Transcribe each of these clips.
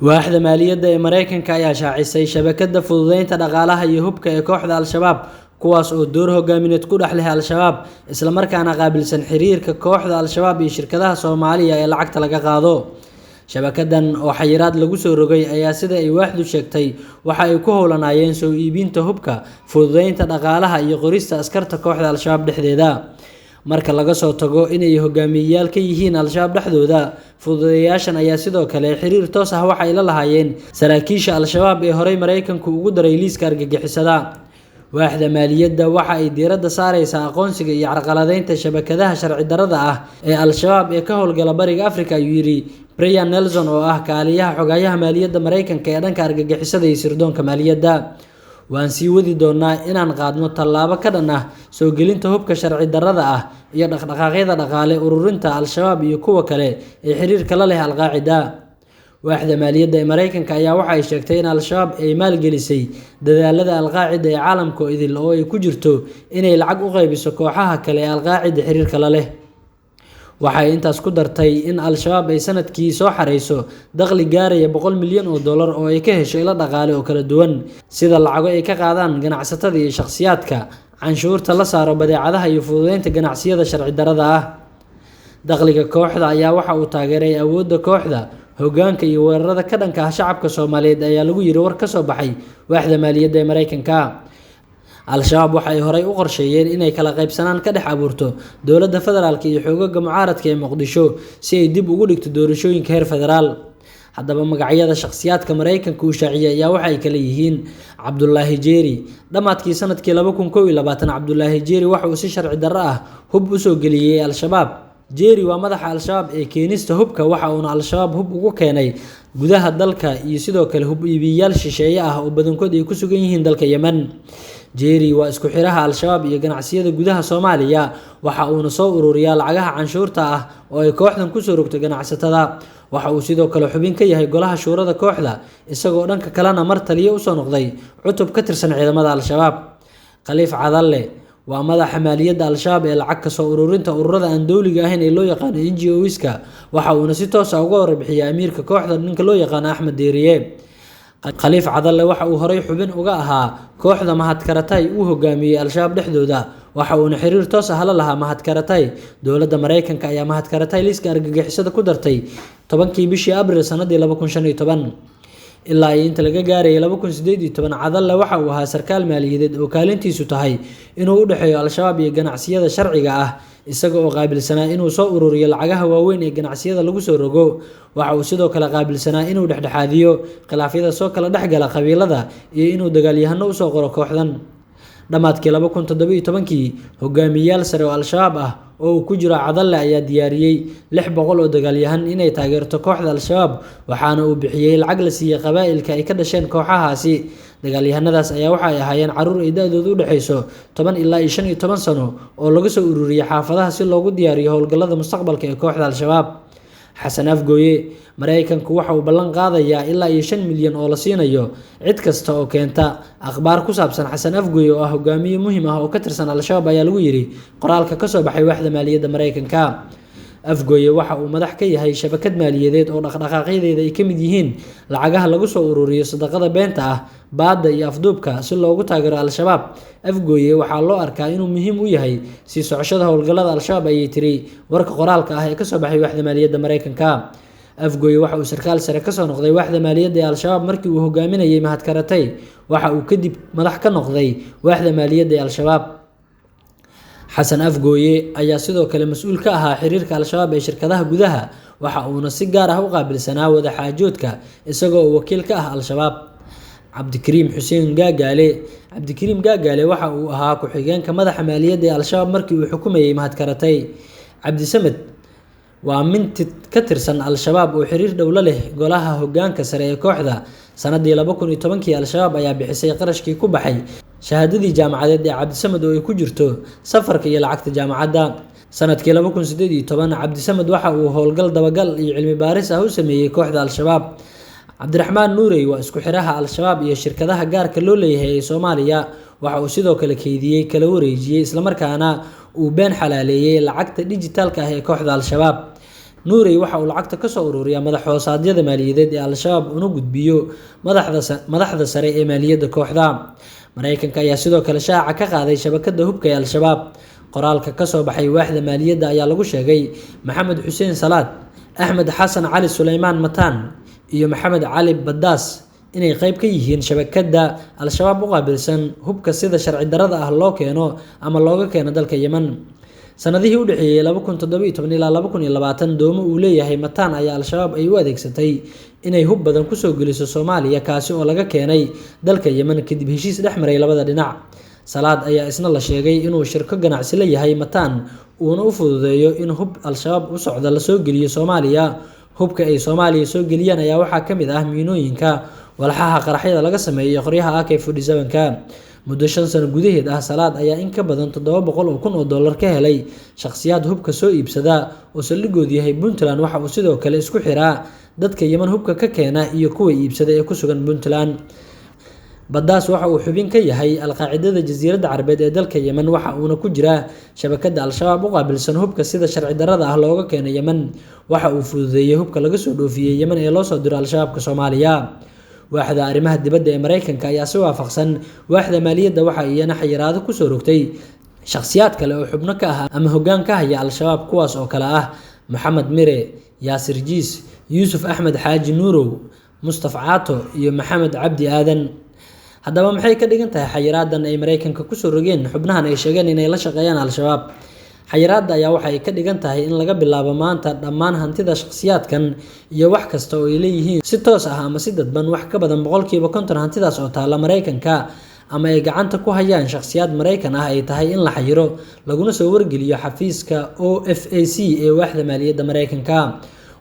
Waaxda maaliyadda ee Mareykanka ayaa shaacisay shabakadda fududeynta dhaqaalaha iyo hubka ee kooxda Al-Shabaab, kuwaas oo door hogaamineed ku dhex leh Al-Shabaab, isla markaana qaabilsan xiriirka kooxda Al-Shabaab iyo shirkadaha Soomaaliya ee lacagta laga qaado. Shabakaddan oo xayiraad lagu soo rogay ayaa sida ay waaxdu sheegtay waxa ay ku howlanaayeen soo iibinta hubka, fududeynta dhaqaalaha iyo qorista askarta kooxda Al-Shabaab dhexdeeda. Marka laga soo tago inay hogaamiyeyaal ka yihiin Al-Shabaab dhexdooda, fududeeyayaashan ayaa sidoo kale xiriir toos ah waxa ay la lahaayeen saraakiisha Al-Shabaab ee horey Mareykanku ugu daray liiska argagixisada. Waaxda maaliyadda waxa ay diiradda saareysaa aqoonsiga iyo carqaladeynta shabakadaha sharci darrada ah ee Al-Shabaab ee ka howlgala Bariga Afrika, ayuu yiri Brian Nelson oo ah kaaliyaha xoghayaha maaliyadda Mareykanka ee dhanka argagixisada iyo sirdoonka maaliyadda. Waan sii wadi doonaa inaan qaadno tallaabo ka dhan ah soo gelinta hubka sharci darrada ah iyo dhaqdhaqaaqyada dhaqaale ururinta Al-Shabaab iyo kuwa kale ee xiriirka la leh Al-Qaacida. Waaxda maaliyadda ee Mareykanka ayaa waxa ay sheegtay in Al-Shabaab ay maalgelisay dadaallada Al-Qaacida ee caalamka oo idil oo ay ku jirto inay lacag u qaybiso kooxaha kale ee Al-Qaacida xiriirka la leh. Waxay intaas ku dartay in Al-Shabaab ay sanadkii soo xareyso dakhli gaaraya $100 milyan oo ay ka hesho ilo dhaqaale oo kala duwan, sida lacago ay ka qaadaan ganacsatada iyo shaqsiyaadka, canshuurta la saaro badeecadaha iyo fududeynta ganacsiyada sharci darrada ah. Dakhliga kooxda ayaa waxa uu taageeray awoodda kooxda, hoggaanka iyo weerarada ka dhanka ah shacabka Soomaaliyeed, ayaa lagu yiri war ka soo baxay waaxda maaliyadda ee Mareykanka. Al-Shabaab waxa ay horey u qorsheeyeen inay kala qaybsanaan ka dhex abuurto dowladda federaalka iyo xoogagga mucaaradka ee Muqdisho si ay dib ugu dhigto doorashooyinka heer federaal. Haddaba magacyada shakhsiyaadka Mareykanka uu shaaciyay ayaa waxa ay kala yihiin Cabdulaahi Jeeri. Dhammaadkii sanadkii 2021, Cabdulaahi Jeeri waxa uu si sharci darro ah hub u soo geliyay Al-Shabaab. Jeeri waa madaxa Al-Shabaab ee keenista hubka, waxa uuna Al-Shabaab hub ugu keenay gudaha dalka iyo sidoo kale hub iibiyaal shisheeye ah oo badankood ay ku sugan yihiin dalka Yemen. Jeeri waa isku xiraha Al-Shabaab iyo ganacsiyada gudaha Soomaaliya, waxa uuna soo ururiyaa lacagaha canshuurta ah oo ay kooxdan ku soo rogto ganacsatada. Waxa uu sidoo kale xubin ka yahay golaha shuurada kooxda, isagoo dhanka kalena mar taliye u soo noqday cutub ka tirsan ciidamada Al-Shabaab. Khaliif Cadalle waa madaxa maaliyadda Al-Shabaab ee lacag ka soo ururinta ururada aan dowliga ahayn ee loo yaqaano NGOs-ka, waxa uuna si toos ah uga warbixiyay amiirka kooxda ninka loo yaqaano Axmed Deeriye. Khaliif Cadalle waxa uu horey xubin uga ahaa kooxda Mahad Karatay uu hogaamiyey Al-Shabaab dhexdooda, waxa uuna xiriir toos ah la lahaa Mahad Karatay. Dowladda Mareykanka ayaa Mahad Karatay liiska argagixisada ku dartay 10kii bishii Abriil sanadii 2015. Ilaa iyo inta laga gaarayay 2018, Cadalle waxa uu ahaa sarkaal maaliyadeed oo kaalintiisu tahay inuu u dhexeeyo Al-Shabaab iyo ganacsiyada sharciga ah, isaga oo qaabilsanaa inuu soo ururiyo lacagaha waaweyn ee ganacsiyada lagu soo rogo. Waxa uu sidoo kale qaabilsanaa inuu dhexdhexaadiyo khilaafyada soo kala dhexgala qabiilada iyo inuu dagaalyahano u soo qoro kooxdan. Dhammaadkii 2017kii, hogaamiyeyaal sare oo Al-Shabaab ah oo uu ku jiro Cadalle ayaa diyaariyey 600 oo dagaalyahan inay taageerto kooxda Al-Shabaab, waxaana uu bixiyey lacag la siiyey qabaa'ilka ay ka dhasheen kooxahaasi. Dagaalyahanadaas ayaa waxa ay ahaayeen carruur ay da'doodu u dhexeyso 10 ilaa 15 sano oo laga soo ururiyey xaafadaha si loogu diyaariyo howlgallada mustaqbalka ee kooxda Al-Shabaab. Xasan Afgooye, Mareykanku waxa uu ballan qaadayaa ilaa iyo 5 milyan oo la siinayo cid kasta oo keenta akhbaar ku saabsan Xasan Afgooye oo ah hogaamiye muhiim ah oo ka tirsan Al-Shabaab, ayaa lagu yiri qoraalka ka soo baxay waaxda maaliyadda Mareykanka. Afgooye waxa uu madax ka yahay shabakad maaliyadeed oo dhaqdhaqaaqyadeeda ay ka mid yihiin lacagaha lagu soo ururiyo sadaqada beenta ah, baadda iyo afduubka si loogu taageero Al-Shabaab. Afgooye waxaa loo arkaa inuu muhiim u yahay sii socoshada howlgallada Al-Shabaab, ayay tiri warka qoraalka ah ee ka soo baxay waaxda maaliyadda Mareykanka. Afgooye waxa uu sarkaal sare ka soo noqday waaxda maaliyadda ee Al-Shabaab markii uu hogaaminayay Mahad Karatay, waxa uu kadib madax ka noqday waaxda maaliyadda ee Al-Shabaab. Xasan Afgooye ayaa sidoo kale mas'uul ka ahaa xiriirka Al-Shabaab ee shirkadaha gudaha, waxa uuna si gaar ah u qaabilsanaa wada xaajoodka isagoo wakiil ka ah Al-Shabaab. Cabdikariim Xuseen Gaagaale. Cabdikariim Gaagaale waxa uu ahaa ku-xigeenka madaxa maaliyadda ee Al-Shabaab markii uu xukumayay Mahad Karatay. Cabdisamed waa mintid ka tirsan Al-Shabaab oo xiriir dhow la leh golaha hoggaanka sare ee kooxda. Sanadii 2010kii, Al-Shabaab ayaa bixisay qarashkii ku baxay shahaadadii jaamacadeed ee Cabdisamed oo ay ku jirto safarka iyo lacagta jaamacadda. Sanadkii 2018, Cabdisamed waxa uu howlgal dabagal iyo cilmi baaris ah u sameeyey kooxda Al-Shabaab. Cabdiraxmaan Nuurey waa isku xiraha Al-Shabaab iyo shirkadaha gaarka loo leeyahay ee Soomaaliya. Waxa uu sidoo kale keydiyey, kala wareejiyey, islamarkaana uu been xalaaleeyey lacagta dhijitaalka ah ee kooxda Al-Shabaab. Nuurey waxa uu lacagta kasoo ururiyaa madax hoosaadyada maaliyadeed ee Al-Shabaab una gudbiyo madaxda sare ee maaliyadda kooxda. Mareykanka ayaa sidoo kale shaaca ka qaaday shabakadda hubka ee Al-Shabaab. Qoraalka kasoo baxay waaxda maaliyadda ayaa lagu sheegay Maxamed Xuseen Salaad, Axmed Xasan Cali Suleymaan Mataan iyo Maxamed Cali Badaas inay qayb ka yihiin shabakadda Al-Shabaab u qaabilsan hubka sida sharci darrada ah loo keeno ama looga keeno dalka Yemen. Sanadihii u dhexeeyay 2017 ilaa 2020 doomo uu leeyahay Mataan ayaa Al-Shabaab ay u adeegsatay inay hub badan kusoo geliso Soomaaliya, kaasi oo laga keenay dalka Yemen kadib heshiis dhex maray labada dhinac. Salaad ayaa isna la sheegay inuu shirko ganacsi la yahay Mataan uuna u fududeeyo in hub Al-Shabaab u socda la soo geliyo Soomaaliya. Hubka ay Soomaaliya soo geliyaan ayaa waxaa ka mid ah miinooyinka, walxaha qaraxyada laga sameeyo, qoryaha AK-47-ka. Muddo 5 sano gudaheed ah, Salaad ayaa in ka badan 700,000 oo dollar ka helay shakhsiyaad hubka soo iibsada oo saldhigoodu yahay Puntland. Waxa uu sidoo kale isku xiraa dadka Yemen hubka ka keena iyo kuwa iibsada ee ku sugan Puntland. Badaas waxa uu xubin ka yahay Al-Qaacidada Jasiiradda Carabeed ee dalka Yemen, waxa uuna ku jiraa shabakadda Al-Shabaab u qaabilsan hubka sida sharci darrada ah looga keeno Yemen. Waxa uu fududeeyay hubka laga soo dhoofiyay Yemen ee loo soo diro Al-Shabaabka Soomaaliya. Waaxda arrimaha dibadda ee Mareykanka ayaa si waafaqsan waaxda maaliyadda waxa iyana xayiraado kusoo rogtay shakhsiyaad kale oo xubno ka ah ama hoggaan ka haya Al-Shabaab, kuwaas oo kale ah Maxamed Mire, Yaasir Jiis, Yuusuf Axmed Xaaji Nuurow, Mustaf Caato iyo Maxamed Cabdi Aadan. Haddaba maxay ka dhigan tahay xayiraadan ay Mareykanka kusoo rogeen xubnahan ay sheegeen inay la shaqeeyaan Al-Shabaab? Xayiraadda ayaa waxay ka dhigan tahay in laga bilaabo maanta dhammaan hantida shakhsiyaadkan iyo wax kasta oo ay leeyihiin si toos ah ama si dadban wax ka badan 50% hantidaas oo taalla Mareykanka ama ay gacanta ku hayaan shakhsiyaad Mareykan ah ay tahay in la xayiro, laguna soo wargeliyo xafiiska OFAC ee waaxda maaliyadda Mareykanka.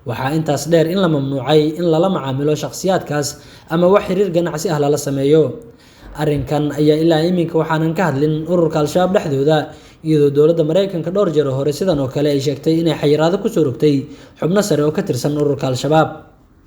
Waxaa intaas dheer in la mamnuucay in lala macaamilo shakhsiyaadkaas ama wax xiriir ganacsi ah lala sameeyo. Arrinkan ayaa ilaa iminka waxaanan ka hadlin ururka Al-Shabaab dhexdooda, iyadoo dowladda Mareykanka dhowr jeer hore sidan oo kale ay sheegtay inay xayiraado kusoo rogtay xubno sare oo ka tirsan ururka Al-Shabaab.